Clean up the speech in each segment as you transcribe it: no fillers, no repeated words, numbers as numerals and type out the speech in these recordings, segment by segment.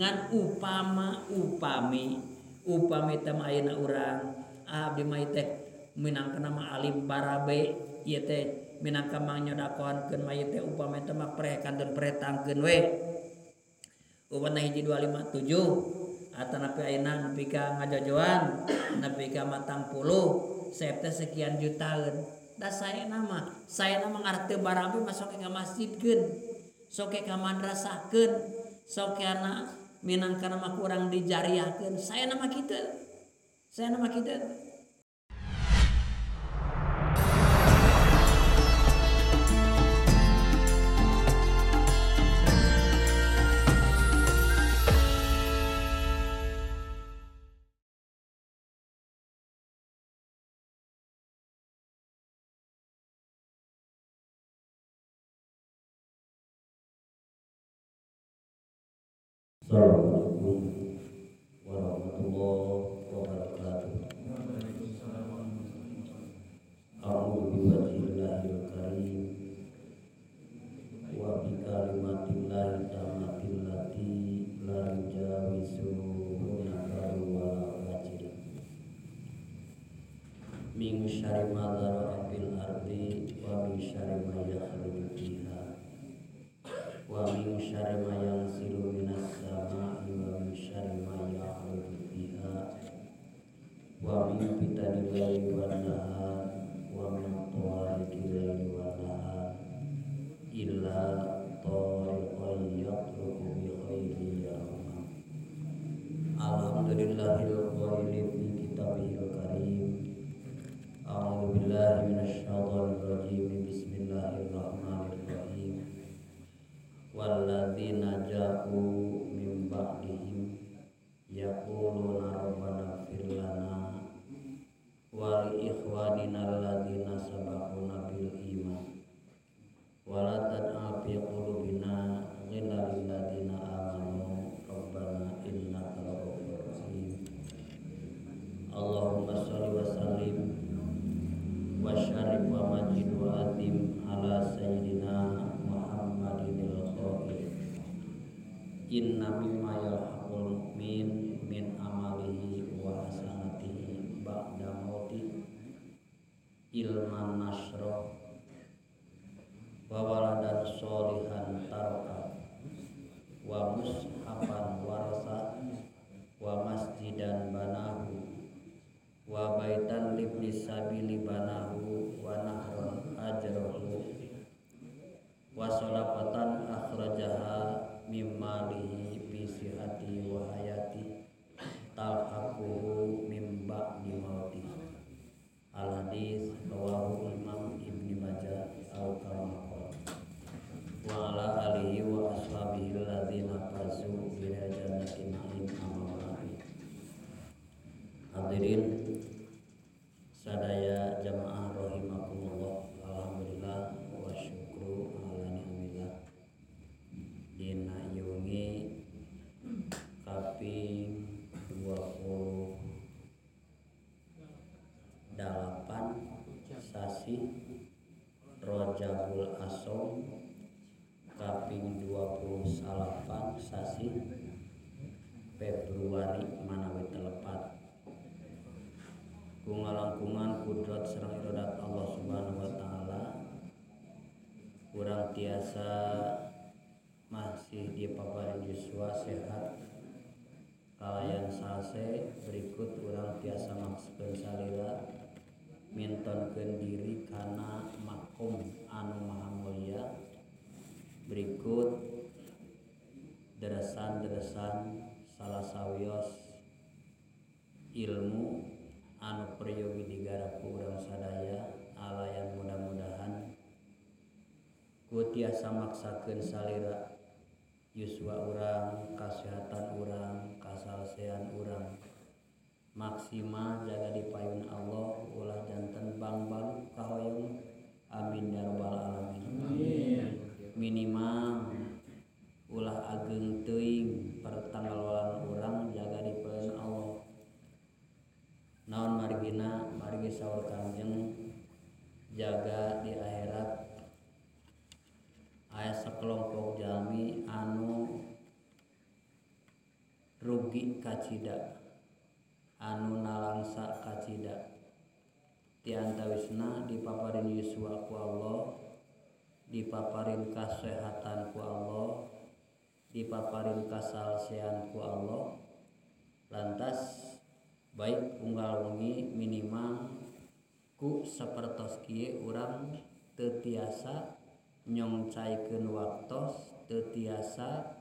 Ngan upama upami upami teh ayeuna urang abdi mah teh minangka nama alim barabe ieu teh minangka manyodakohankeun mah ieu teh upami teh mah preh kantun pretangkeun we. Upamana 1 2 5 7 atanapi ayeuna nepi ka ngajojoan nepi ka 40 seep teh sekian jutaeun. Da saena mah ngarah teu barabe mah sok ka masjidkeun, sok ka madrasahkeun, sok kana minangka mah kurang dijariahkeun. Saena mah kitu. Saena mah kitu. Assalamualaikum warahmatullahi wabarakatuh. A'udzu biwajhillahil karim wa bi kalimatillahi tammatil lati la yujawizuhunna barru wa la fajir. Min syarri ma dzara'a fil ardi wa min syarri ma yakhruju fiha wa min syarri ma yanzilu minas samaa'i wa min syarri ma ya'ruju fiha wa min fitanil laili wan nahar wa min tariqil laili wan nahar illa tariqan yatruku bi khairi ya Rahman. Alhamdulillahil qaili fi kitabihil karim. A'udzu billahi minasyaitonir rajim. Bismillahirrahmanirrahim. Walladzina ja'u min ba'dihim yaquluna rabbana ighfir lana wa li ikhwanina alladzina sabaquna bil iman wa la taj'al fi qulubina ghillan lil ladzina amanu rabbana innaka ra'ufur rahim. Allahumma shalli wa sallim wa syarif wa majid wa azim ala sayyidina Muhammadinil khair. Inna mimma yalhaqul mu'min min amalihi wa hasanatihi ba'da mauti ilman nasra wa waladan sholihan taraka wa mushafan warasa wa masjidan banahu wa baitan libni sabili banahu wa nahran ajrahu wa sholaqatan akhrajaha mim malihi bi sihati wa hayati talhaquhu mim ba'di mauti. Al hadis rawahu Imam Ibnu Majah au kama qala wa ala alihi wa ashabihi alladzina fazu bil jannati na'im amma ba'd. Hadirin sadaya jamaah rahimakumullah. Alhamdulillah wa syukru ala ni'amillah. Dina yungi kaping 28 sasi Rajabul Asom kaping 29 sasi Februari manawi telepat. Kungalangkungan kudrat sareng irodat Allah Subhanahu wa taala urang tiasa masih dipaparin yuswa sehat kalayan sase. Berikut urang tiasa makskeun salila mintonkeun diri kana makom anu maha mulia. Berikut deresan-deresan salah sawios ilmu anu peryogi digarap ku urang sadaya alayan mudah-mudahan ku tiasa maksakeun salira yuswa urang, kasehatan urang, kasalsean urang maksimal jaga di payun Allah ulah janten bangbalu kahoyong. Amin ya rabbal alamin. Amin. Minimal ulah ageng teuing pertanggalwalan urang jaga di payun Allah. Naon margina margi saur Kangjeng jaga di akhirat aya sakelompok jalmi anu rugi kacida anu nalangsa kacida ti antawisna dipaparin yuswa ku Allah, dipaparin kasehatan ku Allah, dipaparin kasalsean ku Allah. Lantas baik unggal wengi minimal ku sapertos kieu urang teu tiasa nyongcaikeun waktos, teu tiasa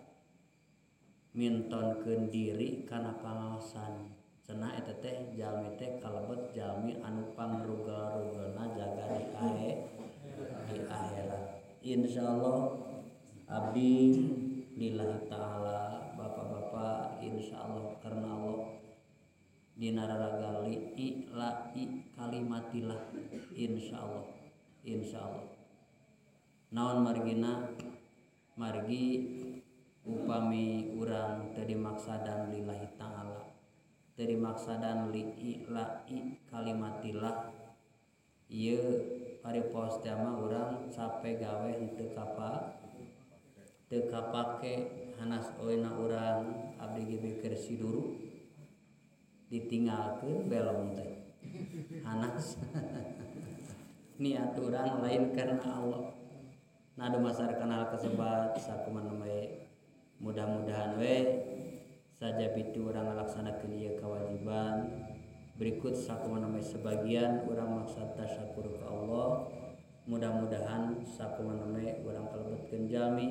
mintonkeun diri kana pangaosan. Cenah eta teh jalmi teh kalebet jalmi anu pangrugal-rugalna jaga di akhirat. Insyaallah abdi lillahi taala bapak-bapak insyaallah karena Allah dina raraga li la i kalimatillah insyaallah insyaallah. Naon margina margi upami urang teu dimaksadan lillahi taala, teu dimaksadan li la i kalimatillah, ieu paripos teh mah urang capek gawe henteu teu kapake hanas oena urang abdi ge keur siduru ditinggalkeun belong teh hanas niat urang lain karena Allah. Nah dumasar kana hal kasebat sakumaha we mudah-mudahan we saja bitu urang ngalaksanakeun ieu kewajiban berikut sakumaha we sebagian urang maksad tasyakur ka Allah. Mudah-mudahan sakumaha we urang kalebetkeun jalmi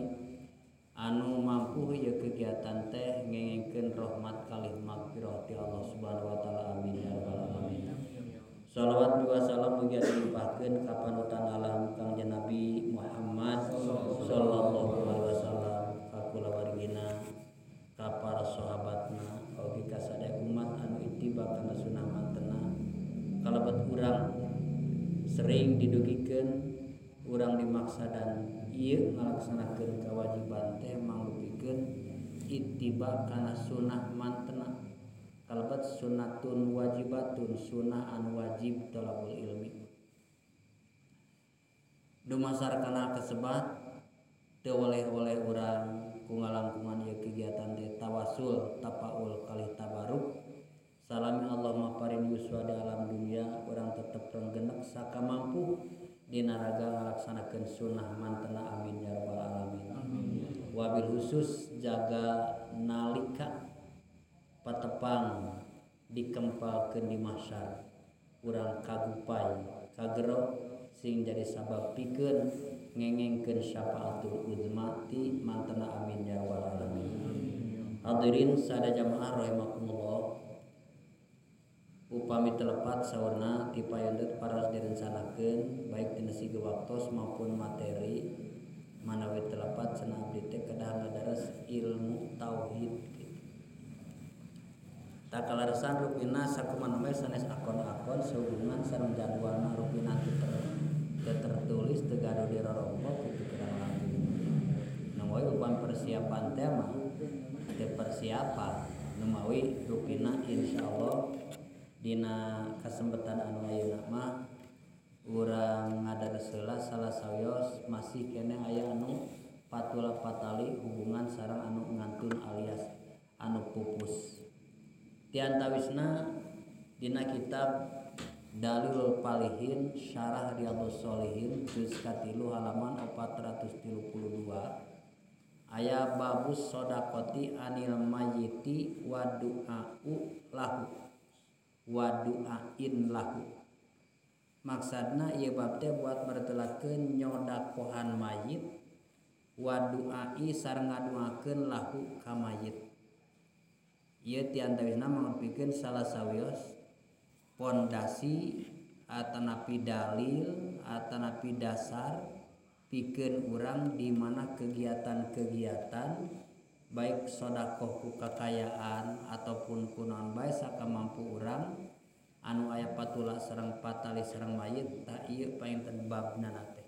anu mampu ieu kegiatan teh ngengengkeun rahmat kalih magfirah ti Allah Subhanahu wa taala. Amin ya rabbal alamin. Shalawat wa salam mugia dilimpahkeun ka panutan alam Kangjeng Nabi Muhammad sallallahu alaihi wasallam, ka kulawargina, ka para sahabatna, oge ka sadaya umat anu ittiba kana sunnah mantena. Kalebet urang sering didugikeun urang dimaksa dan ieu ngalaksanakeun kewajiban teh mangrupikeun ittiba kana sunnah mantena. Kalebet sunnatun wajibatun, sunnah anu wajib thalabul ilmi. Dumasar kana kasebat teu oleh-oleh urang ku ngalangkungan ieu kegiatan teh tawasul tapaul kalih tabaruk. Salami Allah maparin yuswa di alam dunia urang tetep renggenek sakamampu dina raga ngalaksanakeun sunnah mantena. Amin ya rabbal alamin. Wabil khusus jaga nalika patepang dikempalkeun di mahsyar urang kagupai kagero sing jadi sabab pikeun ngengengkeun syafaatul uzma ti mantena. Amin ya rabbal alamin. Hadirin sada jamaah rahimakumullah, upami telepat saurna ti payundut paras direncanakeun baik tina segi waktos maupun materi manawi telepat cenah abdi teh kedah ngadares ilmu tauhid. Takalaresan rupina sakumaha we sanes akon-akon sehubungan sareng jadwalna rupina teu tertulis teu gaduh dirorompok kitu kurang langkung. Namawi upami persiapan teh mah teu persiapan namawi rupina insyaallah dina kesempatan anu ayeuna mah urang ngadares heula salah sawios masih keneh aya anu patula patali hubungan sareng anu ngantun alias anu pupus. Ti antawisna dina kitab Dalil Palihin Syarah Riyadhus Shalihin juz 3 halaman 432 aya babus shadaqati anil mayyiti wa du'a'u lahu wa du'ain lahu. Maksudna ieu bab teh buat mertelakeun nyodakohan mayit wa du'ai sareng ngaduakeun lahu ka mayit. Ieu ti antawisna mangrupikeun salah sawios pondasi atanapi dalil atanapi dasar pikeun urang di mana kegiatan-kegiatan baik sedekah ku kakayaan ataupun kunaon bae sakamampu urang anu aya patula sareng patali sareng mayit tah ieu painten babna teh.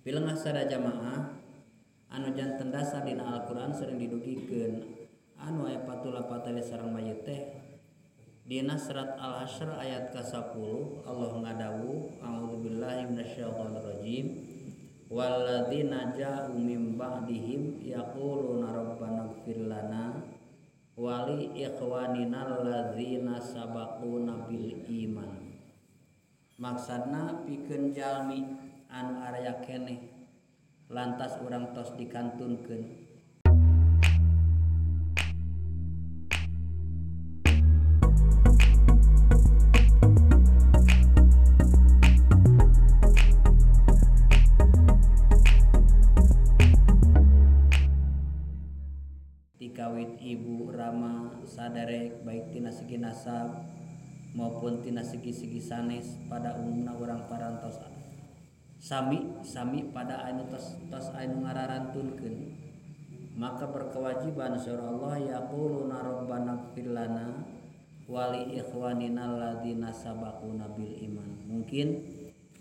Pilengah sada jamaah anu janten dasar dina Al-Qur'an sering didugikeun anu aya patula patali sareng mayit teh dina surat Al-Hasyr ayat ka-10 Allah ngadawuh a'udzubillahi minasyaitonirrajim walladzina ja'u mim ba'dihim yaquluna rabbana ighfir lana wali ikhwanina alladzina sabaquna bil iman. Maksudna pikeun jalmi anu araya keneh lantas urang tos dikantunkeun. Kawit ibu rama saderek baik tina segi nasab maupun tina segi-segi sanes pada umumna urang parantos sami pada anu tos anu ngararantunkeun, maka berkewajiban surah Allah yaquluna rabbana ighfir lana wa li ikhwanina alladzina sabaquna bil iman. Mungkin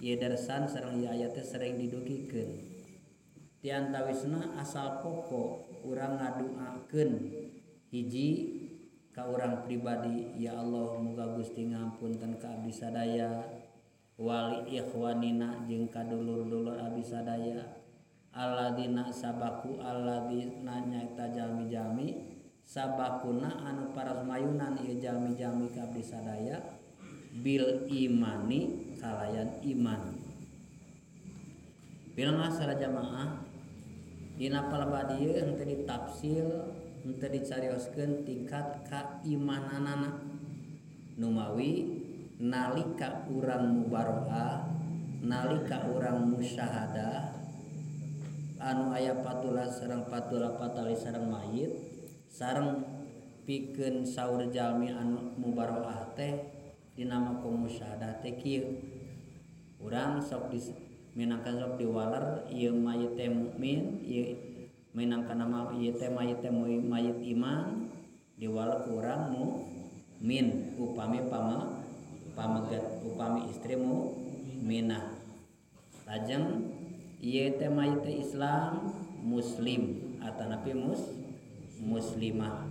ieu darsan sareng ieu ayat teh sering didugikeun. Tiantawisna asal pokok urang ngaduakeun hiji ka urang pribadi, ya Allah muga Gusti ngapunten ka abdi sadaya wali ikhwanina jeung ka dulur-dulur abdi sadaya alladzina sabaku alladzina nyaeta jalmi-jalmi sabakuna anu paras mayunan ieu jalmi-jalmi ka abdi sadaya bil imani kalayan iman. Bilangah sara jamaah dina palebah dieu henteu ditafsil henteu dicarioskeun tingkat kaimananana numawi nalika urang mubaroah nalika urang musyahadah anu aya patula sareng patula patali sareng mayit sareng pikeun saur jalmi anu mubaroah teh dina makom musyahadah teh kieu urang sok minangkan sok diwaler ieu mayit teh mukmin ieu minangkan nama ieu teh mayit teh mayit iman diwaler ku urang mukmin upami pamegat upami istri mukminah lajeng ieu teh mayit teh Islam muslim atanapi muslimah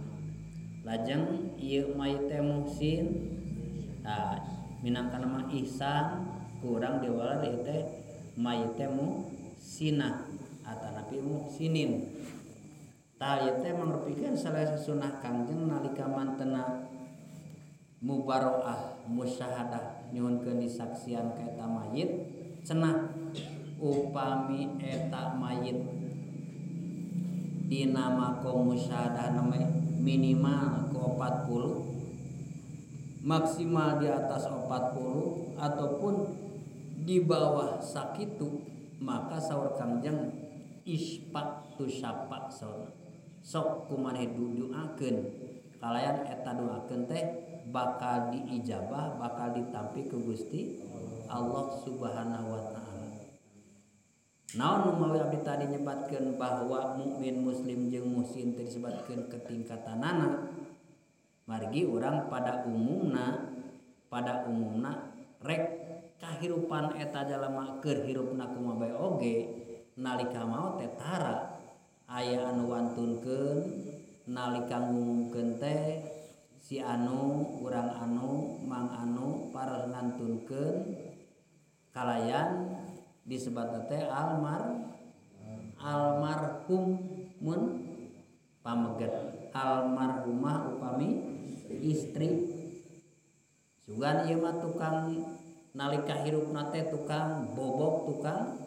lajeng ieu mayit teh muhsin tah minangkan nama ihsan ku urang diwaler ieu teh mayit teh muhsinah atanapi muhsinin. Tah ieu teh mangrupikeun salah sunah Kangjeng nalika mantena mubaroah musyahadah nyuhunkeun disaksian ka eta mayit cenah upami eta mayit dina makom musyahadah minimal ke 40 maksimal di atas 40 ataupun di bawah sakitu maka saur Kangjeng ispak tu syapak saur sok kumaneh duakeun kalayan eta doakeun teh bakal diijabah bakal ditampi ku Gusti Allah Subhanahu wa taala. Naon nu mawi abdi tadi nyebatkeun bahwa mukmin muslim jeung muhsin teh disebatkeun ketingkatanana margi urang pada umumna rek kahirupan eta jalma keur hirupna kumaha bae oge nalika maot teh tara aya anu wantunkeun nalika ngumumkeun teh si anu urang anu mang anu paras ngantunkeun kalayan disebat teh almarhum mun pameget almarhumah upami istri sugan ieu mah tukang nalika hirupna teh tukang bobok tukang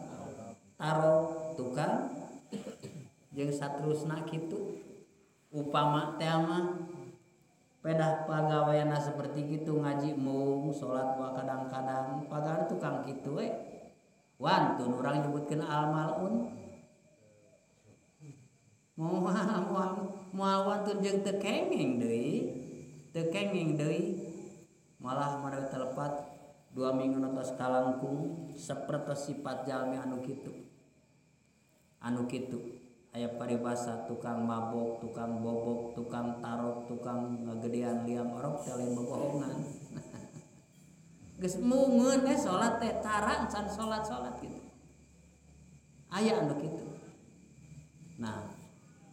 taro tukang jeung saterusna kitu upama teh mah pedah pagaweana seperti kitu ngaji mung salat wa kadang-kadang pagawean tukang kitu we wantun urang nyebutkeun almalun moal wantun jeung teu kenging deui malah mare telepat 2 minggu atos kalangkung sapertos sifat jalmi anu kitu aya paribasa tukang mabok tukang bobok tukang tarok tukang ngagedean liang orok teh lain bobohongan geus mungeun we salat teh tara can salat-salat kitu aya anu kitu. Nah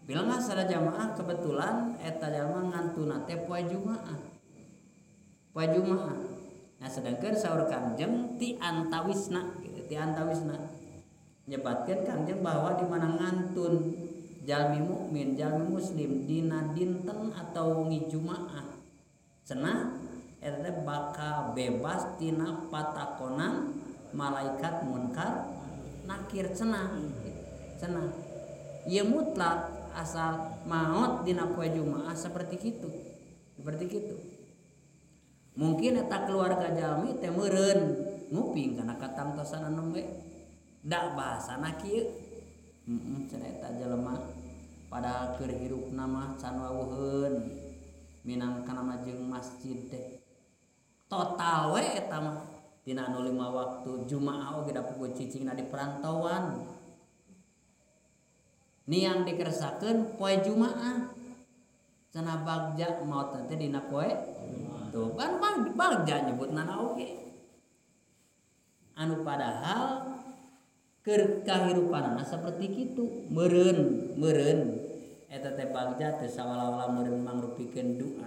bilangah sada jamaah kebetulan eta jalma ngantuna teh poe Jumaah. Nah sedangkan saur Kangjeng ti antawisna gitu, ti antawisna nyebatkeun Kangjeng bahwa di mana ngantun jalmi mukmin jalmi muslim dina dinten atau wengi Jumaah cenah eta teh bakal bebas tina patakonan malaikat munkar nakir cenah cenah ieu mutlak asal maot dina poe Jumaah seperti kitu seperti kitu. Mungkin eta keluarga jalmi teh meureun nguping kana katangtosan anu we da bahasana kieu cenah eta jelema padahal keur hirupna mah can wawuheun minangka mah jeung masjid teh total we eta mah tina anu 5 waktu Jumaah oge da puguh cicingna di perantauan niang dikersakeun poe Jumaah cenah bagja maot teh dina poe tuh kan bagja nyebutna oge anu padahal keur kahirupanana seperti kitu meureun meureun eta teh bagja teh sawala-wala meureun mangrupikeun doa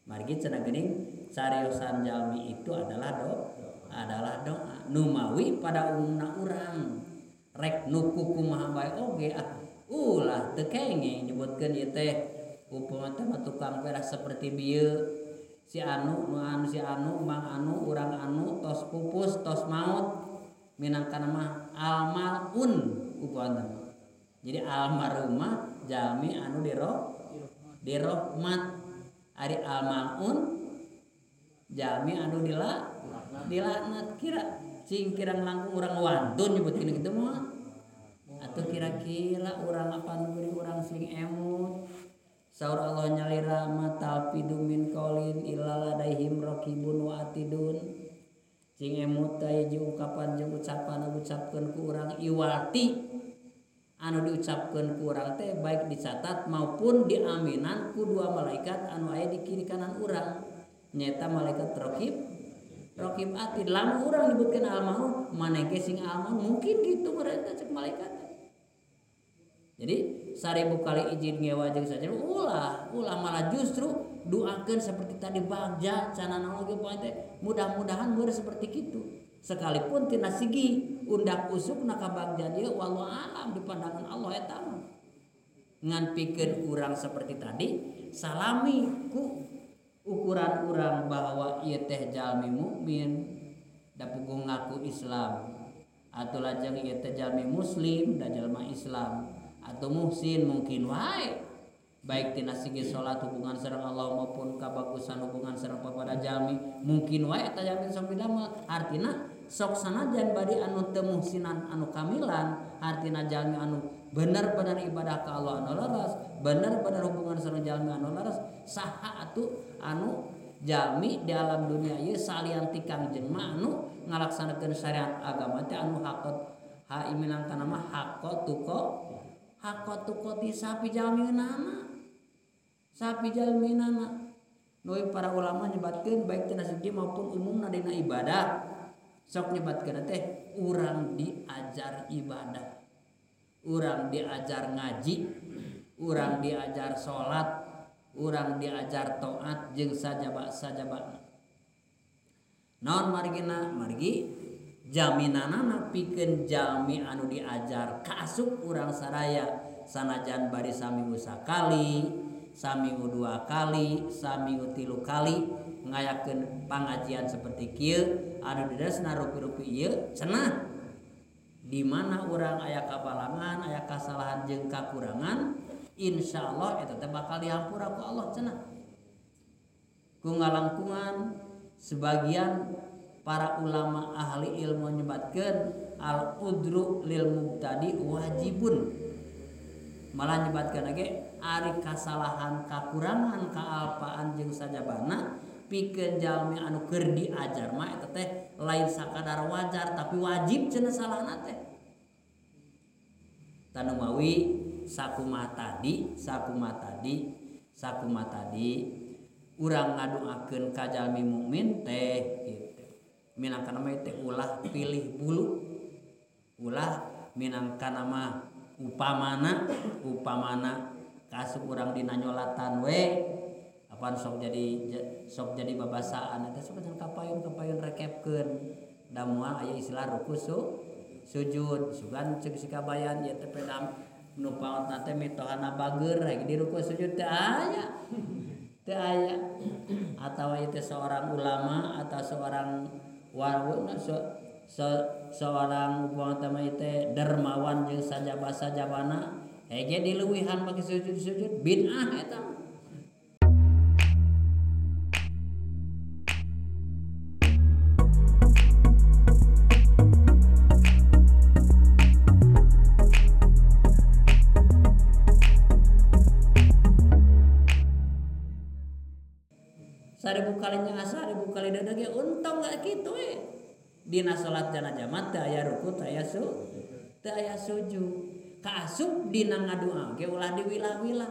margi cenah geuning cariosan jalmi itu adalah doa numawi pada umumna urang rek nu kumaha bae oge ah ulah teu kenging nyebutkeun ieu teh upama teh tukang peras seperti bieu si anu nu anu si anu mang anu urang anu tos pupus tos maut minangka mah almalun upama. Jadi almarhumah jalmi anu dirohmat ari almalun jalmi anu dilaknat kira cing kirang langkung urang wantun nyebutkeun kitu mah atau kira-kira urang apa nu beri urang sing emut saur Allah nyalira matalpidu min qaulin illa ladaihim raqibun wa atidun cing emut teh hiji ungkapan jeung ucapan anu ucapkeun ku urang iwati anu diucapkeun ku urang teh baik dicatat maupun diaminan ku dua malaikat anu aya di kiri kanan urang nyaeta malaikat raqib atid. Lamun urang nyebutkeun almarhum maneh ge sing almarhum mungkin gitu mereka cek malaikat. Jadi 1000 kali izin ngewa jeung saja ulah malah justru doakeun seperti tadi bagja cenah naon ge poe teh mudah-mudahan meureun seperti kitu sekalipun tina sigi undak usukna ka bagja ieu wallahu alam di pandangan Allah eta mah ngan pikeun urang seperti tadi salami ku ukuran urang bahwa ieu teh jalmi mukmin da puguh ngaku Islam atau lajeng ieu teh jalmi muslim da jalma Islam atau muhsin mungkin wae baik tina segi salat hubungan sareng Allah maupun kabagusan hubungan sareng papada jalmi mungkin wae eta jalmi sok didamel artina sok sanajan bari anu teu muhsinan anu kamilan artina jalmi anu bener-bener ibadah ka Allah anu leres bener-bener hubungan sareng jalmi anu leres saha atuh anu jalmi di alam dunia ieu salian ti Kangjeng mah anu ngalaksanakeun syariat agama teh anu hakot ha minangka mah hakot tuko hakot tukoti sapi jalminana sapi jalminana noi para ulama nyebatkeun baik tina segi maupun umumna dina ibadah sok nyebatkeun teh urang diajar ibadah urang diajar ngaji urang diajar salat urang diajar taat jeung sajaba-sajabana naon margina margi jaminanana pikeun jalmi anu diajar kaasup urang saraya sanajan bari saminggu sakali saminggu 2 kali saminggu 3 kali ngayakeun pangajian seperti kieu anu didasna rupi-rupi ieu cenah di mana urang aya kabalangan aya kasalahan jeung kakurangan insyaallah eta teh bakal dihampura ku Allah cenah ku ngalangkungan sebagian para ulama ahli ilmu nyebatkeun al udru lil mubtadi wajibun malah nyebatkeun ge ari kasalahan kakurangan kaalpaan jeung sajabana pikeun jalmi anu keur diajar mah eta teh lain sakadar wajar tapi wajib cenah salahna teh tanumawi sakumaha tadi urang ngadoakeun ka jalmi mukmin teh gitu minangka nama teh ulah pilih bulu ulah minangka nama upamana kasup urang dina nyolatan we apaan sok jadi babasaan eta sok kapayun rekepkeun da moal aya istilah ruku sujud sugan ceuk si kabayan ieu teh pedam nu paotna teh mitohana bager di ruku sujud teh aya Teu aya atawa ieu teh seorang ulama atau seorang waruna seorang upama ieu teh dermawan jeung sajaba-sajabana hege dileuwihan make sujud-sujud bid'ah eta. Seribu kalinya asa, 1000 kali dada ge untung gak kitu we. Dina salat jenazah mah teu aya ruku, teu aya teu aya sujud. Kaasup dina ngadoa ge ulah diwilah-wilah.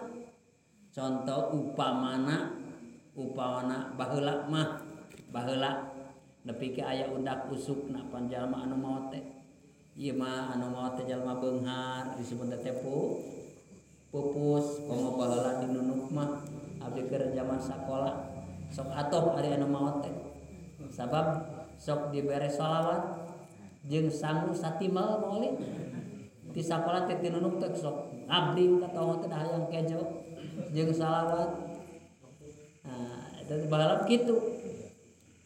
Contoh upamana baheula mah, baheula nepi ka aya undak usukna pan jalma anu maot teh. Ieu mah anu maot teh jalma beunghar disebut teh pupus, komo baheula dinunuk mah abdi keur zaman sakola. Sok atoh ari anu maot teh sabab sok dibere sholawat jeung sangu satimal maulid di sakola teh tinunuk teh sok ngabling ka tong teh hayang kejo jeung sholawat. Nah eta teh baheula kitu.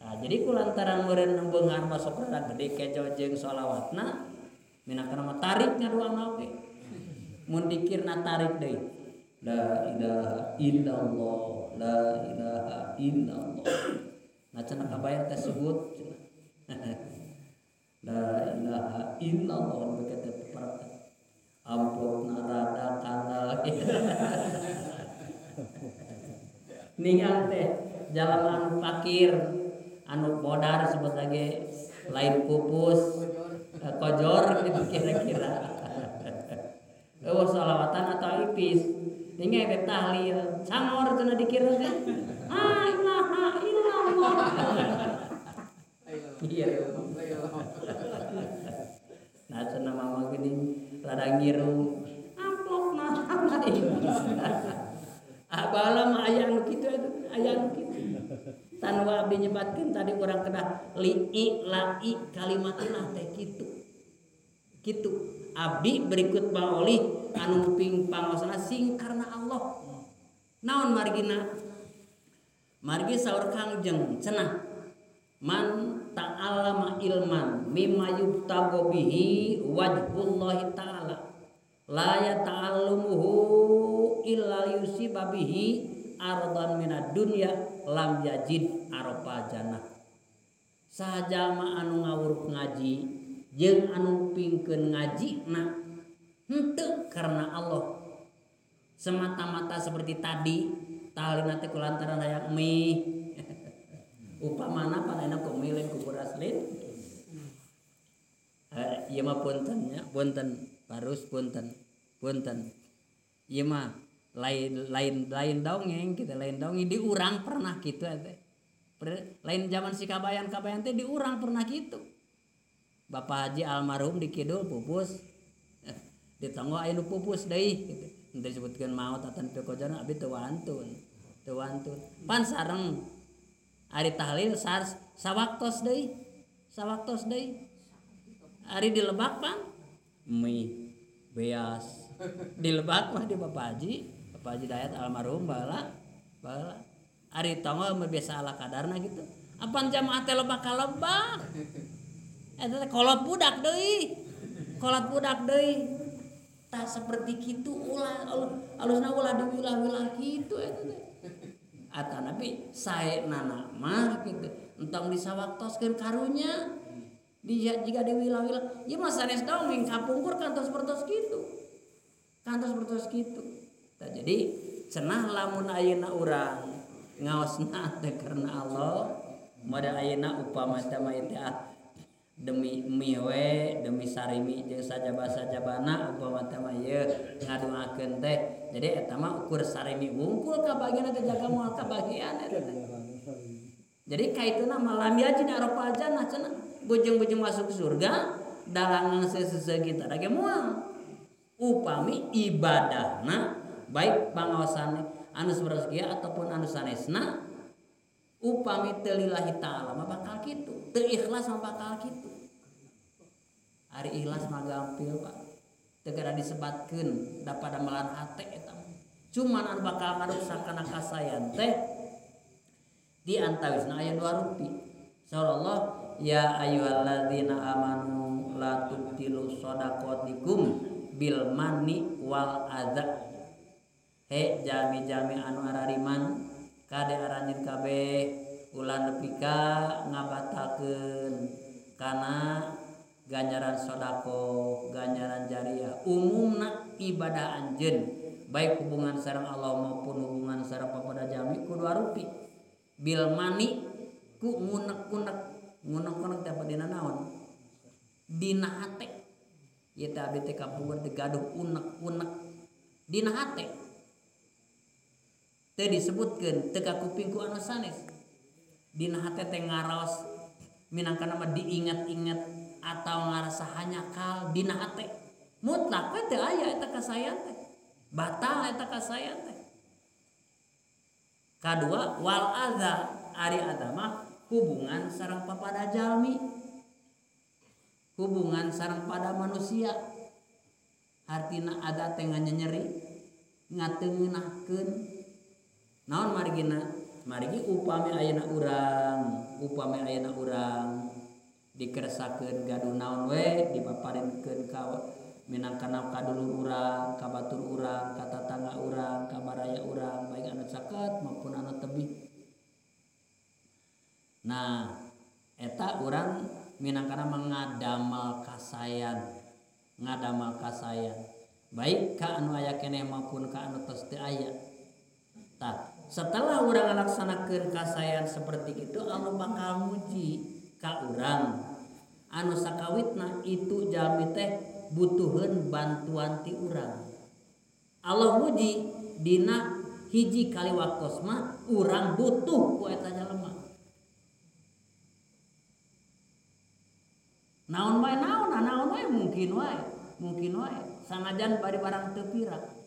Nah jadi kulantaran meureun beunghar mah sok rada gede kejo jeung sholawatna minangka mah tarik ngadoana oge mun dikirna tarik deui la ilaha illallah la ilaha illallah. Nah cenah kabayar teh sebut la ilaha illallah begitu teh amplopna rada kandal. Ningal teh jalma anu fakir anu bodar sebut lagi lain pupus kojor gitu kira-kira. Eueuh sholawatan atau ipis ningal teh tahlil cangor cenah dikira teh la ilaha illallah. Iya. Nah cenah mama geuning rada ngiru amplopna. Abala mah aya anu kitu eta aya anu kitu. Tanwa abdi nyebatkeun tadi urang kedah li la i kalimatillah teh kitu. Kitu abdi berikut baolih anu ping pangaosna sing karena Allah. Naon margina? Margi saur Kangjeng cenah man ta'allama ilman mimma yubtago bihi wajhullahi ta'ala la yata'allumuhu illa yusiba bihi ardan minad dunya lam yajid arfa jannah. Sajalma anu ngawuruk ngaji jeung anu pingkeun ngajina henteu karena Allah semata-mata seperti tadi tahlilna teh kulantaran hayang mie. Upamana pan enak ku mie lain ku beras lain. Ieu mah punten nya, punten barus punten. Punten. Ieu mah lain dongeng kita lain dongeng di urang pernah kitu teh. Lain zaman si kabayan-kabayan teh di urang pernah kitu. Bapak Haji almarhum di kidul pupus. Di tonggo aya nu pupus deui kitu. Henteu disebutkeun maot atawa teu kojana abdi teu wantun. Teu wantun. Pan sareng ari tahlil sawaktos deui. Sawaktos deui. Ari di Lebak pan mie beas. Di Lebak mah di Bapak Haji Dayat almarhum baheula. Baheula. Ari tonggo mah biasa ala kadarna gitu. Apan jamaah teh lebak ka Lebak. Eta teh kolot budak deui. Kolot budak deui. Tah seperti kitu ulah alusna ulah diwilah-wilah kitu eta teh. Atanapi sae nana mah kitu. Entong disawaktoskeun karunya. Dia jika diwilah-wilah, ieu mah sanes dongeng kapungkur kantos pertos kitu. Kantos pertos kitu. Tah jadi cenah lamun ayeuna urang ngaosna teh karena Allah, modal ayeuna upama teh mah teh demi mie we, demi sarimi jeung sajaba-sajabana upama teh mah ieu ngadoakeun teh. Jadi eta mah ukur sarimi wungkul kabagian teh jaga moal kabagian eta teh. Jadi kaituna mah lam yajid arafal jannah cenah bujung-bujung masuk surga dalangan seseuseut kita ge moal. Upami ibadahna baik pangaosan anu sapertos ataupun anu sanesna upami teu lillahi ta'ala mah bakal kitu, teu ikhlas mah bakal kitu. Ari ikhlas mah gampil Pak. Teu kada disebatkeun da pada melan hate eta. Cuman anu bakal ngaruksak kana kasayan teh di antawisna aya dua rupi. Saurallah ya ayyuhalladzina amanu la tubtilu shadaqatikum bil manni wal adza. He jami-jami anu arariman kade aranjeun kabeh ulah nepi ka ngabatalkeun kana ganjaran sedekah, ganjaran jariah, umumna ibadah anjeun baik hubungan sareng Allah maupun hubungan sareng papada jami ku dua rupi. Bil mani ku ngunek-unek, ngunek-unek teh dina naon? Dina hate. Ieu teh abdi teh kapungkur teh gaduh unek-unek dina hate. Teu disebutkeun teu kakuping ku anu sanes. Dina hate teh ngaraos minangka mah diingat-ingat atau ngarasa hanyakal dina hate. Mutlak we teu aya eta kasayan teh. Batal eta kasayan teh. Kadua wal adza, ari adza mah hubungan sareng papada jalmi, hubungan sareng pada manusia. Artina adza teh nganyeri, ngateungeunahkeun. Naon margina? Margi upami ayeuna urang, upami ayeuna urang dikersakeun gaduh naon we dipaparinkeun ka minangkana ka dulur urang, ka batur urang, ka tatangga urang, ka baraya urang, baik anu caket maupun anu tebih. Nah, eta urang minangkana mangadamal kasayan, ngadamal kasayan. Baik ka anu aya keneh maupun ka anu tos teu aya. Tah, setelah urang ngalaksanakeun kasayan seperti itu, Allah bakal muji ka urang. Anu sakawitna itu jalmi teh butuheun bantuan ti urang. Allah muji dina hiji kali waktos mah urang butuh ku eta jalma. Naon wae naon, naon wae mungkin wae, mungkin wae sanajan bari barang teu pira.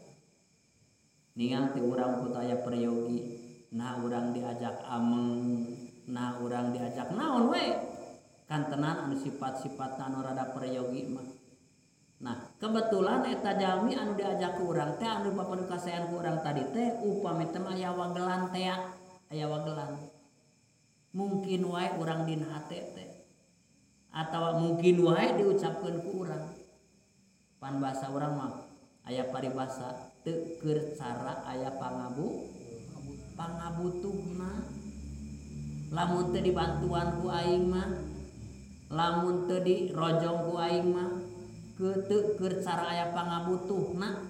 Ningal ti urang ku aya peryogi, nah urang diajak ameng, nah urang diajak naon we. Kantenan anu sifat-sifat anu rada peryogi mah. Nah, kebetulan eta jalmi anu diajak ku urang teh anu papan kasayan ku urang tadi teh upami teh aya wagelan teh, aya wagelan. Mungkin wae urang dina hate teh. Atawa mungkin wae diucapkeun ku urang. Pan bahasa urang mah aya paribasa teu keur cara aya pangabutuhna. Lamun teu dibantuan ku aing mah, lamun teu dirojong ku aing mah, teu keur cara aya pangabutuhna.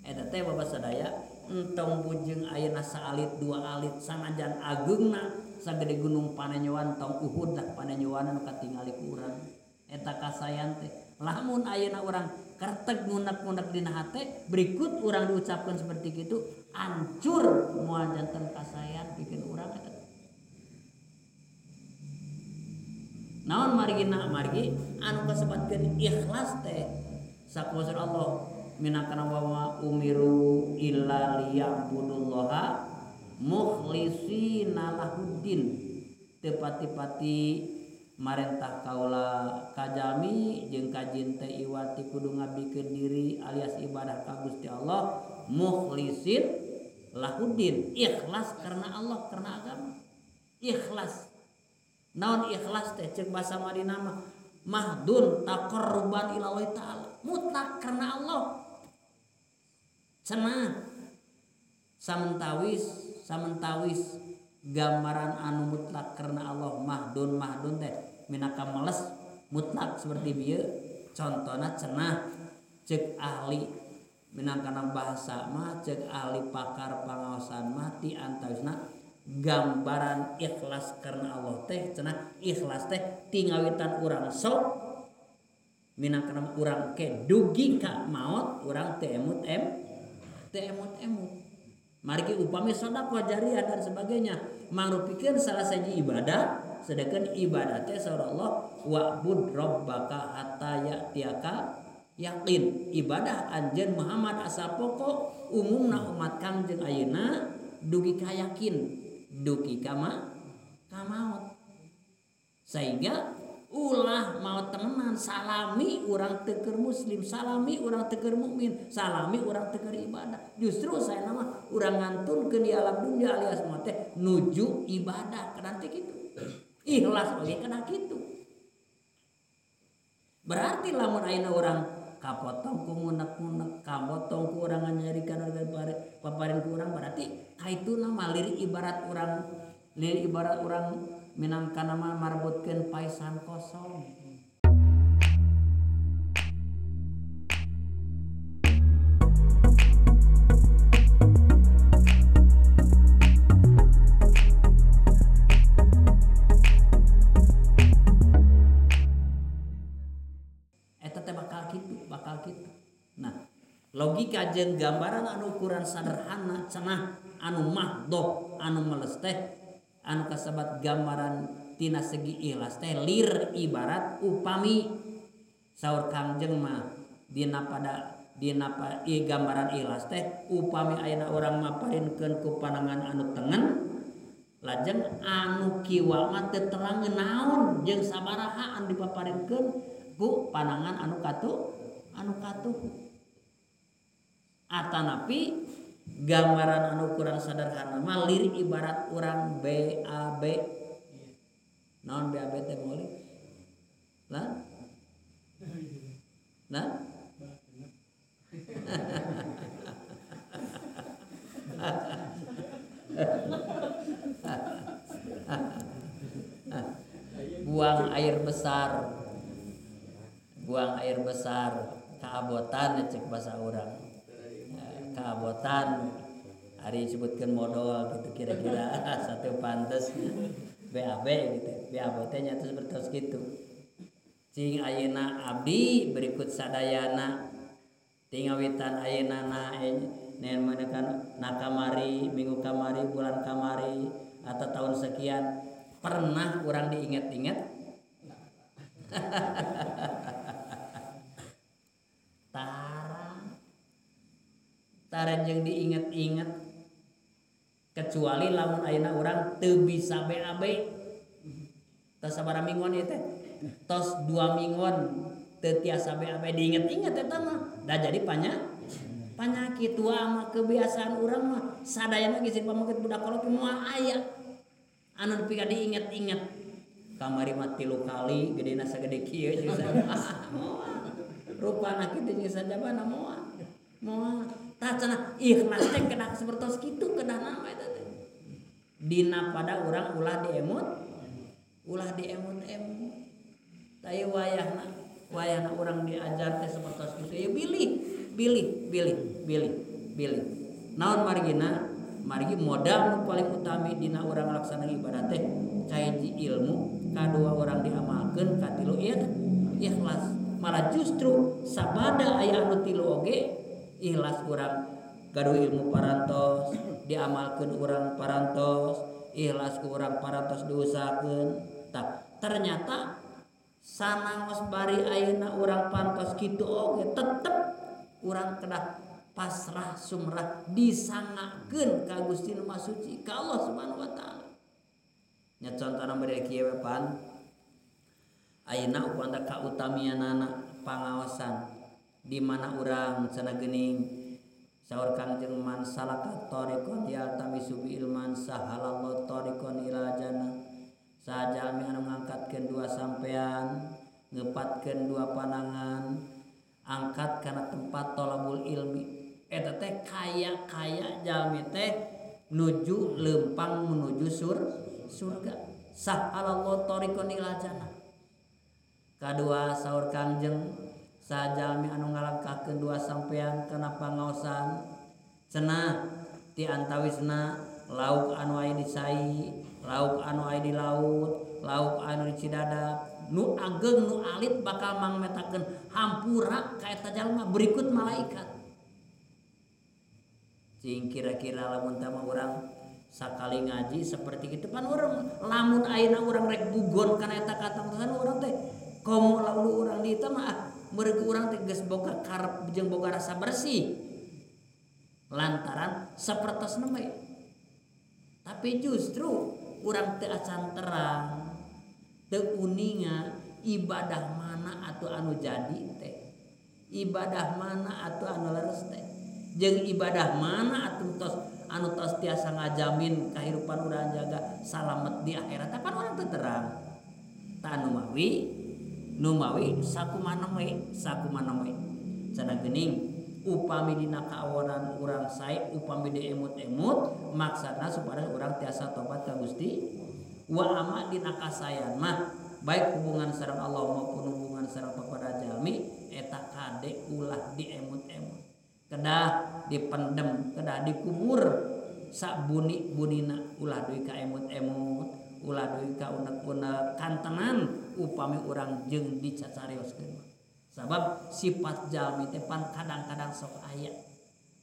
Eta teh bapak sadaya entong bujeng ayeuna saalit dua alit sanajan ageungna sagede gunung Panenyoan tong Uhud lah Panenyoan anu katingali ku urang. Eta kasayan teh lamun ayeuna urang kerteg ngunek-ngunek dina hate berikut urang diucapkeun seperti kitu hancur moal janten kasayan pikeun urang eta. Naon margina margi anu kasebatkeun ikhlas teh sakumaha Allah minangkana wa umiru illa liya'budullaha mukhlisina lahuddin. Teu pati-pati marentah kaula kajalmi jeung kajin teh iwati kudu ngabikeun diri alias ibadah ka Gusti Allah mukhlisin lahuddin, ikhlas karena Allah, karena agama. Ikhlas. Naon ikhlas teh ceuk bahasa Madinah mah mahdun taqarruban ila Allah taala, mutlak karena Allah. Cenah samentawis gambaran anu mutlak karena Allah mahdun mahdun teh minaka meles mutlak seperti bieu contohna cenah ceuk ahli minangkana bahasa mah ceuk ahli pakar pangaosan mah ti antawisna gambaran ikhlas karena Allah teh cenah ikhlas teh tingawitan urang sok minangkana urang ke dugi ka maot urang teu emut teu emut-emut. Margi upami sedekah jariah dan sebagainya mangrupikeun salah sahiji ibadah, sedangkan ibadah teh saur Allah wa'bud rabbaka hatta ya'tiyaka yaqin. Ibadah anjeun Muhammad asal pokok umumna umat Kangjeng ayeuna dugi ka yakin, dugi ka maut. Sehingga Ulah mau temenan salami urang teu keur muslim, salami urang teu keur mukmin, salami urang teu keur ibadah. Justru saya nama urang ngantunkeun di alam dunia alias mah teh nuju ibadah kana teh kitu. Ikhlas oge kana kitu. Berarti lamun ayeuna urang kapotong ku ngunek-ngunek, kapotong ku urang nyarikan paparin ku urang berarti kaituna mah lirik ibarat urang lirik ibarat urang minangka nama marbotkeun paisan kosong. Eta teh bakal kitu. Nah, logika jeung gambaran anu ukuran sederhana cenah anu mahdoh anu meles teh anu kasebat gambaran tina segi ikhlas teh lir ibarat upami saur Kangjeng mah dina pada dina gambaran ikhlas teh upami ayeuna urang maparinkeun ku panangan anu tengen lajeng anu kiwa mah teu terang naon jeung sabaraha anu dipaparinkeun ku panangan anu katuh atanapi gambaran anu kurang sederhana mah lirik ibarat urang BAB. Naon BAB teh meuli? Lah? Nah? Buang air besar. Buang air besar kaabotan cek bahasa urang. Kaabotan hari disebutkan modal gitu kira-kira satu pantes BAB gitu. BAB teh nya terus gitu. Cing ayeuna abdi berikut sadayana tingawitan ayeuna na nen menekan na kamari minggu kamari bulan kamari atau tahun sekian pernah urang diingat-ingat. Tara jeung diinget-inget kecuali lamun ayeuna urang teu bisa BAB tos sabaraha mingguan ieu teh tos 2 mingguan teu tiasa BAB diinget-inget eta mah da jadi panyakit tua mah kebiasaan urang mah sadayana geus pameukeut budak kolot moal aya anu nepi ka diinget-inget kamari mah 3 kali gedena sagede kieu jeung rupana kitu jeung sajabana moal moal tah cenah ikhlas teh kedah sapertos kitu kedah nama eta teh dina pada urang ulah diemut-emut tah wayahna urang diajar teh sapertos kitu ya bilih bilih naon margina margi modal nu paling utami dina urang laksana ibadah teh kahiji ilmu kadua urang diamalkeun katilu ikhlas malah justru sabada aya anu tilu oge ikhlas urang gaduh ilmu parantos diamalkeun urang parantos ikhlas ku urang parantos diusahakeun tah ternyata sanangos bari ayeuna urang pantos kitu oge tetep urang kedah pasrah sumrah disangakeun ka Gusti Nu Maha Suci ka Allah Subhanahu wa taala. Nya contona bade kieu we pan ayeuna upanta kautamianana pangaosan di mana urang cenah geuning saur Kangjeng man salaka tariqan yaltamisu bi ilman sahalallahu tariqan ila jannah sajalmi anu ngangkatkeun dua sampean ngepatkeun dua panangan angkat kana tempat tolabul ilmi eta teh kaya-kaya jalmi teh nuju lempang menuju surga sahalallahu tariqan ila jannah. Kadua saur Kangjeng sajalmi anu ngalangkahkeun dua sampean kana pangaosan cenah ti antawisna lauk anu aya di cai, lauk anu aya di laut, lauk anu di Cidadap nu ageng nu alit bakal mangmetakeun hampura ka eta jalma berikut malaikat. Cing kira-kira lamun teh mah urang sakali ngaji seperti kitu pan urang lamun ayeuna urang rek bugon kana eta katangtosan urang teh komo lamun urang di eta mah mereka urang teh geus boga karep jeung boga rasa bersih lantaran sapertosna we. Tapi justru urang teu acan terang teu uninga Ibadah mana atuh anu jadi teh, ibadah mana atuh anu leres teh, jeung ibadah mana atuh tos anu tos tiasa ngajamin kahirupan urang jaga salamet di akhirat. Pan urang teu terang. Tah nu mawi sakumana we, sakumana we. Cenah geuning upami dina kaawonan urang sae, upami diemut-emut maksudna supaya urang tiasa tobat ka Gusti. Wa ama dina kasayan mah baik hubungan sareng Allah maupun hubungan sareng papada jalmi eta kade ulah diemut-emut, kedah dipendem, kedah dikubur sabuni-bunina, ulah deui ka emut-emut, ulah deui ka unek-unek kantenan upami urang jeung dicacarioskeun. Sabab sifat jalmi teh pan kadang-kadang sok aya.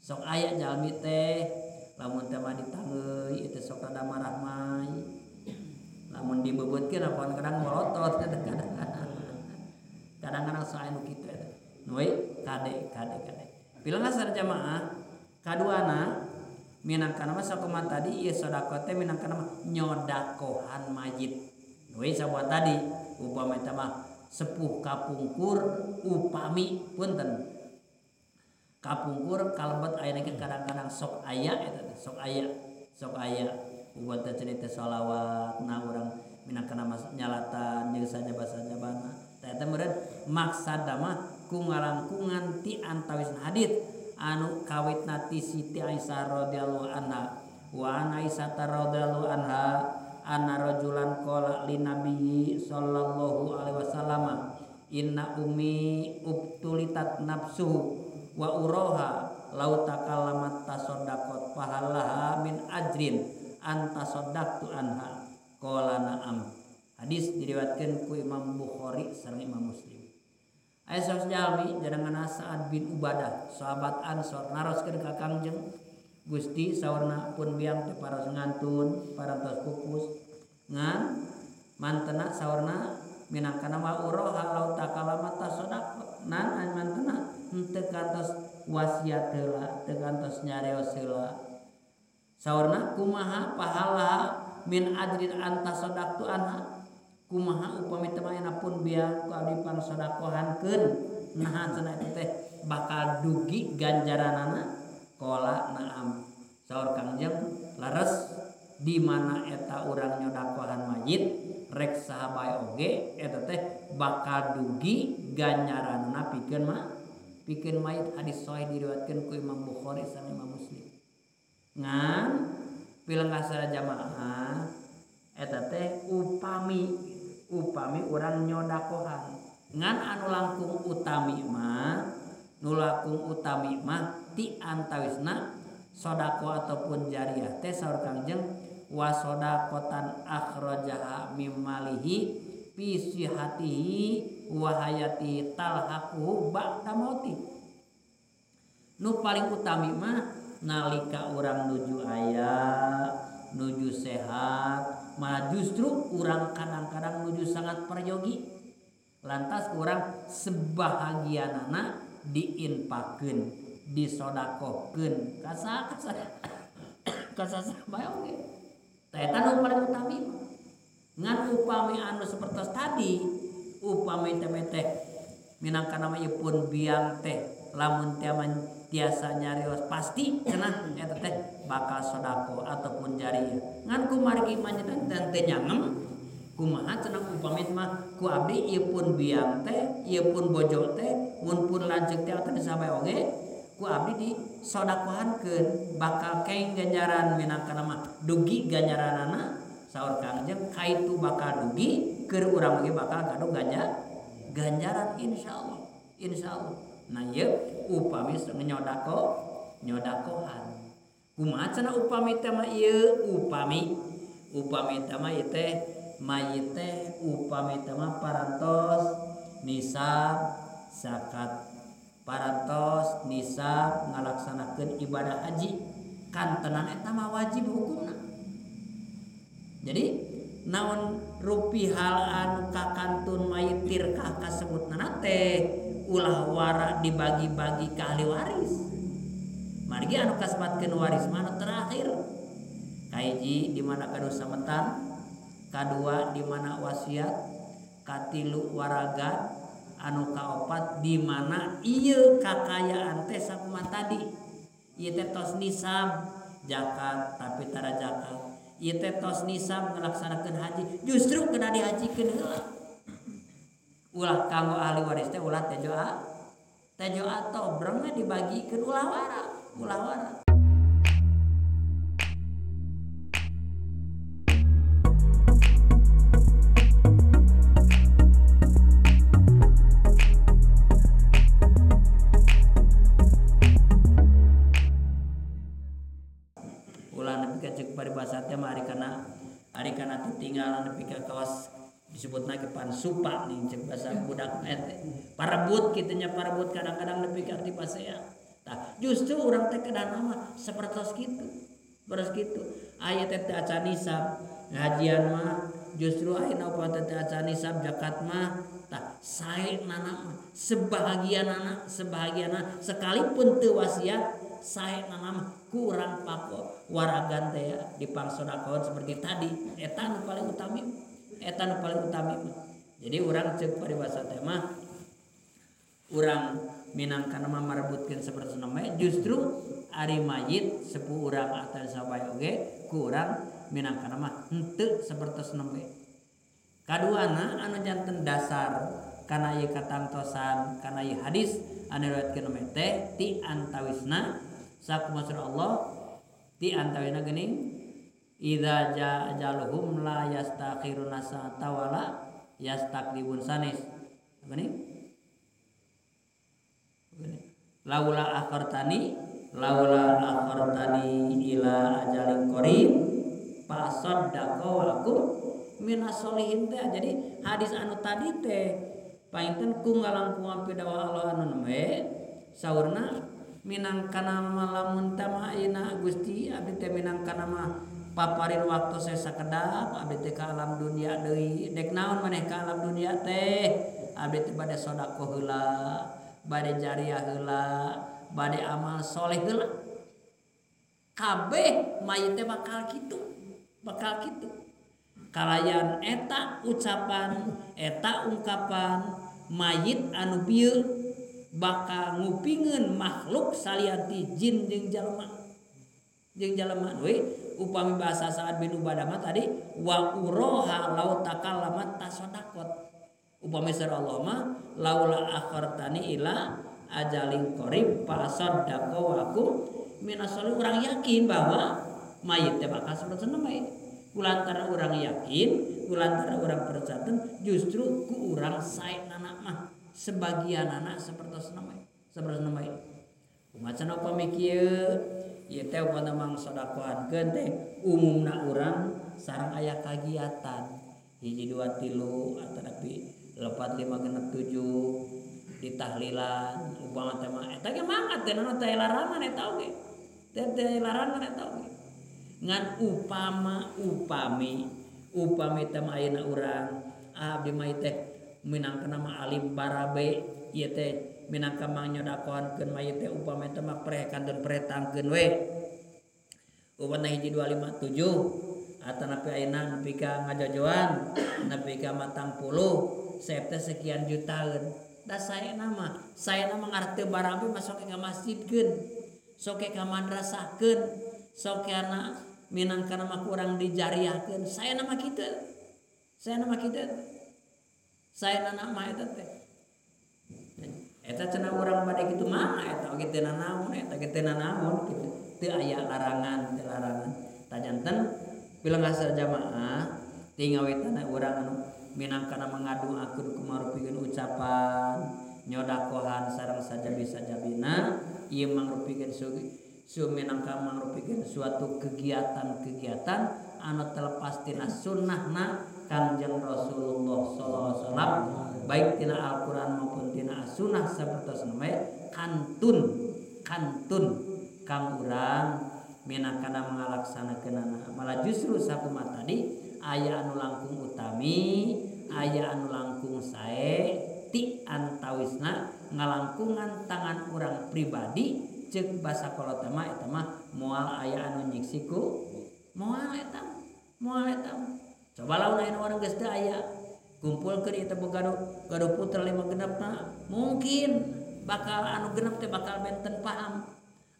Sok aya jalmi teh lamun teh mah ditangeui itu sok rada marah mai. Lamun dibebeutkeun apa kadang molotot kadang-kadang sok aya nu kitu eta. Nu we kade kade kade. Pilengas jamaah kaduana minangkana mah sakumaha tadi ieu sedekah teh minangkana mah nyodakohan mayit. Nu we sabuat tadi upama eta mah sepuh kapungkur upami punten kapungkur kalebet aya ge kadang-kadang sok aya eta teh sok aya sok aya ubat teh cerita sholawat nah urang minangkana nyalatan jeung sajaba-sajabana teh eta meureun maksada mah ku ngalangkungan ti antawis hadits anu kawitna ti Siti Aisyah radhiyallahu anha wa an Aisyah radhiyallahu anha anna rajulan qala li nabiyyi sallallahu alaihi wasallam inna ummi ubtulitat nafsuhu wa uraha law takallamat tasaddaqat fahalaha min ajrin anta saddaqtu anha qala na'am. Hadis diriwayatkeun ku Imam Bukhari sareng Imam Muslim. Aya saos jalmi jadangan Sa'ad bin Ubadah sahabat Ansor naroskeun ka Kangjeng Gusti saurna pun biang teh paras ngantun parantos pupus ngan mantena saurna minangkana wa uraha law takalama tasaddaq nan mantena henteu kantos wasiat heula teu kantos nyareos heula saurna kumaha pahala min ajrin anta sadaqtu anha kumaha upami teh mayana pun biang ku abdi pangsodakohankeun naha cenah teh bakal dugi ganjaranana. Qala na'am. Saur Kangjeng leres di mana eta urang nyodakohan mayit rek saha bae oge eta teh bakal dugi ganjaranna pikeun mah pikeun mayit. Hadis sahih diriwayatkeun ku Imam Bukhari sareng Imam Muslim. Ngan pilengkas jamaah eta teh upami upami urang nyodakohan ngan anu langkung utami mah nu langkung utami mah ti antawisna sedekah ataupun jariah teh saur Kangjeng wa sadaqatan akhrajaha mim malihi fi sihatihi wa hayati talhaquhu ba'da mauti. Nu paling utami mah nalika urang nuju aya nuju sehat malah justru urang kadang-kadang nuju sangat peryogi lantas urang sebahagianana diinpakeun disodakohkeun kasa kasa kasa bae oge tah eta nu paling utami. Ngan upami anu sapertos tadi upami teh minangkana mah ieu pun biang teh lamun teh tiasa nyarios pasti cenah eta teh bakal sedekah ataupun jariah. Ngan kumargi mah teh teu nyangem kumaha cenah upami mah ku abdi ieu pun biang teh ieu pun bojo teh mun pun lanceuk teh atawa sabae oge ku abdi di sodakohankeun bakal keng ganjaran minangkana mah dugi ganjaranana. Saur Kangjeng kaitu bakal dugi keur urang oge bakal gaduh ganjaran insyaallah insyaallah. Nah ieu upami nyodakohan kumaha cenah upami teh mah ieu upami upami teh mah ieu teh mayit teh upami teh mah parantos nisab zakat parantos nisab ngalaksanakeun ibadah haji kantenan eta mah wajib hukumna. Jadi naon rupi hal anu kakantun mayit tirkah kasebutna teh ulah wara dibagi-bagi ka ahli waris. Margi anu kasebatkeun waris mah anu terakhir. Kahiji di mana gaduh sametan, kadua di mana wasiat, Katilu waragan, anu kaopat di mana ieu kakayaan teh sakumaha tadi. Ieu teh tos nisab zakat tapi tara zakat. Ieu teh tos nisab ngalaksanakeun haji, justru kena dihajikeun heula. Ulah kanggo ahli waris teh ulah tejo tejo atau brengna dibagikeun ulah wara, ulah wara. Paribasa teh mah ari kana tinggalan nepi ka kawas disebutna ge pansupa ning cek basa budak teh parebut kitu nya parebut kadang-kadang nepi ka ti pasea. Tah justru urang teh kedana mah sapertos kitu. Beres kitu aya teh teu acan nisab ngajian mah justru ayeuna upama teh teu acan nisab zakat mah tah sae nana mah sebahagianana sebahagianana sekalipun teu wasiat sae nana mah kurang pako waragan teh ya dipangsodakohan seperti tadi eta nu paling utami eta nu paling utami. Jadi urang ceuk paribasa teh mah urang minangkana mah marebutkeun sapertos namanya justru ari mayit sepuh urang atawa sabae oge ku urang minangkana mah henteu sapertos nembe. Kaduana anu janten dasar kana ieu katangtosan kana ieu hadis anu riwayatkeun nembe teh ti antawisna sakumaha Allah ti antawisna geuning idza jaa ajaluhum la yastakhiruna sa'ata wala yastaqdimun sanes geuning laula akhartani ila ajalin qarib fa saddaqa wa akum minas solihin teh. Jadi hadis anu tadi teh painten ku ngalangkungan pidawa Allah anu nembe saurna minangkana lamun tama ayeuna Gusti abdi teh minangkana mah paparin waktu saya sakedap abdi teh ka alam dunia deui dek naon maneh ka alam dunia teh abdi teh bade sedekah heula bade jariah heula bade amal soleh heula kabeh mayit teh bakal kitu kalayan eta ucapan eta ungkapan mayit anu bieu bakal ngupingeun makhluk salian ti jin jeung jalma we upami bahasa Sa'ad bin Ubadah mah tadi wa uroha law takallamat tasadaqat upami sar Allah mah laula akhartani ila ajalin qarib fa saddaqa wa akum minas solihin. Urang yakin bahwa mayit teh bakal sapertos nembe kulantara urang yakin kulantara urang percaya justru ku urang sae nana mah sebagian anak sapertos nembe kumaha cenah upami kieu ieu teh upama mang sodakohankeun teh umumna urang sareng aya kagiatan 1 2 3 atanapi 4 5 6 7 ditahlilan upama teh mah eta ge mangkat teh naon teh larangan eta oge teh larangan eta oge ngan upama upami upami teh mah ayeuna urang abdi mah teh minangkana mah alim barabe ieu teh minangka mah nyodakohankeun mayit teh upama teh mah preh kantun pretangkeun we upama 1 2 5 7 atanapi ayeuna nepi ka ngajojoan nepi ka 40 seep teh sekian jutaan da saena mah ngarteu barabe mah sok ka masjidkeun sok ka madrasahkeun sok kana minangkana mah kurang dijariahkeun saena mah kitu saena mah eta teh eta cenah urang bade kitu mah eta oge teu nanaon eta ge teu nanaon kitu teu aya larangan tajanten pilengah jamaah ti ngawetana urang anu minangkana mengaduakeun kumarupikeun ucapan nyodakohan sareng sajabi-sajabina ieu mangrupikeun minangka mangrupikeun suatu kegiatan-kegiatan anu terlepas tina sunnahna Kangjeng Rasulullah sallallahu alaihi wasallam baik tina Al-Qur'an maupun tina As-Sunnah sapertos nembe kantun kang urang minangkana ngalaksanakeunana malah justru sakumaha tadi aya anu langkung utami aya anu langkung sae ti antawisna ngalangkungan tangan urang pribadi ceuk basa kolot mah eta mah moal aya anu nyiksi ku moal eta coba lamun aya urang geus teu aya Kumpulkeun ieu teh gaduh putra 5 genepna mungkin bakal anu genep teh bakal benten paham,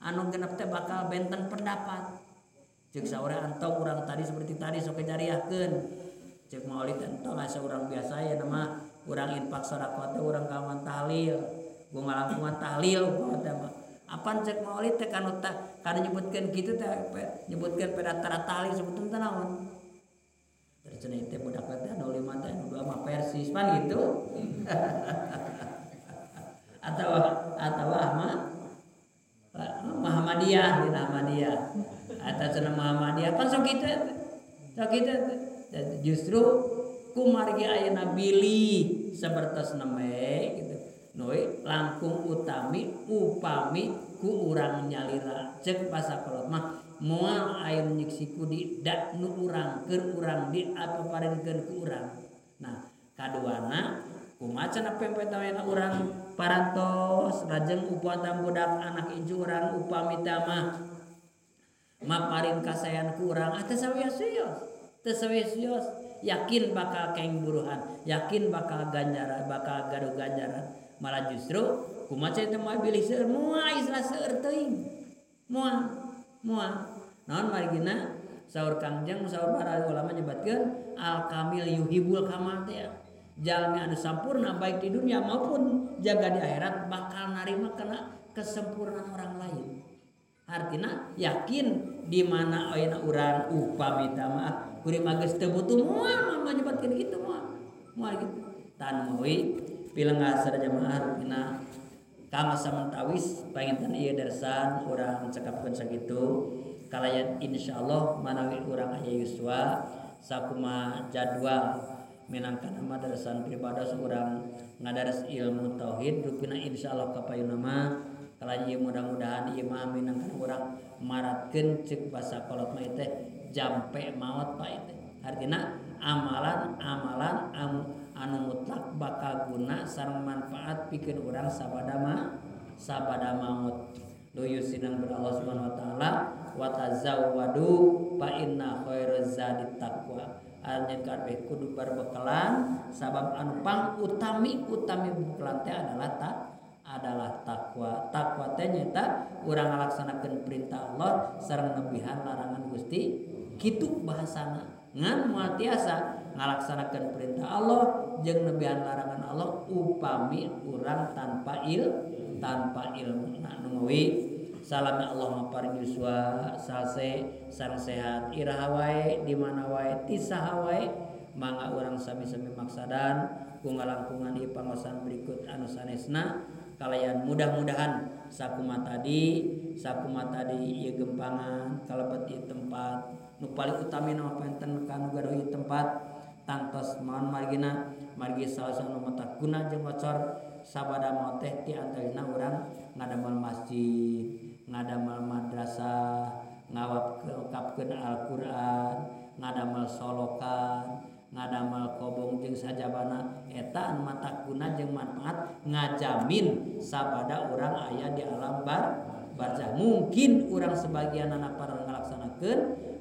anu genep teh bakal benten pendapat. Ceuk saurang entong urang tadi seperti tadi sok jariahkeun. Ceuk maulid entong asa urang biasa ya nama urang infak sedekah teh urang kawan tahlil, gua ngalangkungan tahlil gua teh mah. Apan ceuk maulid teh kanu tah kana nyebutkeun kitu teh nyebutkeun pedatara tahlil sebutkeun teh naon? Terus cenah teh budak teh anu 5 teh anu 2 mah Persis pan gitu. Atau ahmad Muhammadiyah di Ahmadiyah atau cenah Muhammadiyah pan sok kitu sok kitu. Justru kumargi ayeuna bilih sapertos nembe gitu noi langkung utami upami ku urang nyalira ceuk basa kolot mah moal aya nyiksi ku di da nu urang keur urang di apaparenkeun ku urang. Nah kaduana kumaha cenah pempetawena urang parantos lajeng upatan budak anak incu urang upami teh mah maparin kasayan ku urang ah teu sawios yakin bakal keng buruhan, yakin bakal ganjaran, bakal gaduh ganjaran. Malah justru kumaha teh moal bilih seueur moal istilah seueur teuing. Moal moal. Naon margina saur Kangjeng saur para ulama nyebatkeun al kamil yuhibul kamal teh. Jalmi anu sampurna baik di dunia maupun jaga di akhirat bakal narima kana kesempurnaan orang lain. Artina yakin di mana ayeuna urang upami tah mah kuring mah geus teu butuh moal mah nyebatkeun kitu moal. Moal kitu. Tan mooi pilengah sadaya jamaah rupina kama samentawis panginten ieu dersan urang cekapkeun sakitu kalayan insyaallah manawi urang aya yuswa sakumaha jadwal minangka nama darasan pribados urang ngadaras ilmu tauhid rupina insyaallah kapayuna mah kalayan ieu mudah-mudahan ieu mah minangka urang maratkeun ceuk basa kolot mah teh jampe maot pak teh artina amalan-amalan anu mutlak bakal guna sareng manfaat pikeun urang sabada maot luyu sinang ber Allah Subhanahu wa taala wa tazawwadu fa inna khairaz zadi taqwa. Anjeun kabeh kudu barbekalan sabab anu pang utami bekalan teh adalah takwa. Takwa teh nyaeta urang ngalaksanakeun perintah Allah sareng nebihan larangan Gusti. Kitu bahasana ngan moal tiasa ngalaksanakeun perintah Allah jeung nebihan larangan Allah upami urang tanpa ilmu. Nah nu mawi salami Allah maparin yuswa salse sareng sehat iraha wae di mana wae ti saha wae mangga urang sami-sami maksadan ku ngalangkungan ieu pangosan berikut anu sanesna kalayan mudah-mudahan sakumaha tadi ieu gempangan kalebet ieu tempat nu paling utami mah penten kanu gaduh ieu tempat tangtos maon margina margi salah nu mata guna jeung ngocor sabada maot teh ti antarina urang ngadamel masjid, ngadamel madrasah, ngawapkeun Al-Qur'an, ngadamel solokan, ngadamel kobong jeung sajabana eta anu mata guna jeung manfaat ngajamin sabada urang aya di alam barzah. Mungkin urang sebagianana para ngalaksanakeun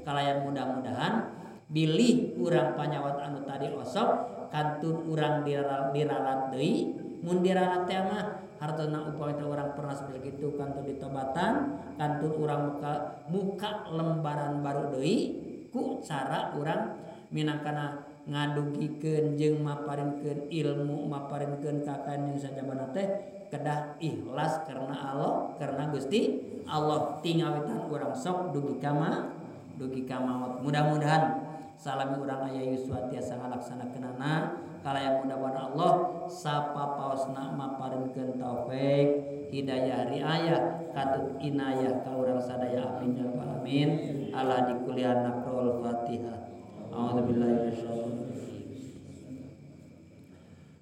kalayan mudah-mudahan bilih urang panyawat anu tadi osok kantun urang diralat deui. Mun diralat teh mah hartona upami teh urang pernah seperti kitu kantun ditobatan kantun urang muka lembaran baru deui ku cara urang minangkana ngadugikeun jeung maparinkeun ilmu maparinkeun ka kanjeng sajabana teh kedah ikhlas karena Allah karena Gusti Allah tingawitan urang sok dugi ka maot. Mudah-mudahan salami urang aya yuswa tiasa ngalaksanakeunana kalayan mudah-mudahan Allah sapapaosna maparinkeun taufik hidayah riayah katut inayah ka urang sadaya amin ya rabbal alamin. Ala dikuliah naqrul Fatihah. A'udzubillahi minasyaitonir rajim.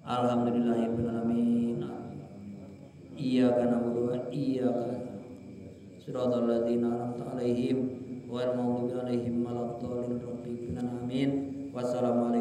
Alhamdulillahirabbil alamin. Iyyaka na'budu wa iyyaka nasta'in. Shiratal ladzina an'amta 'alaihim ghairil maghdubi 'alaihim waladdallin. Rabbil alamin. Wassalamualaikum.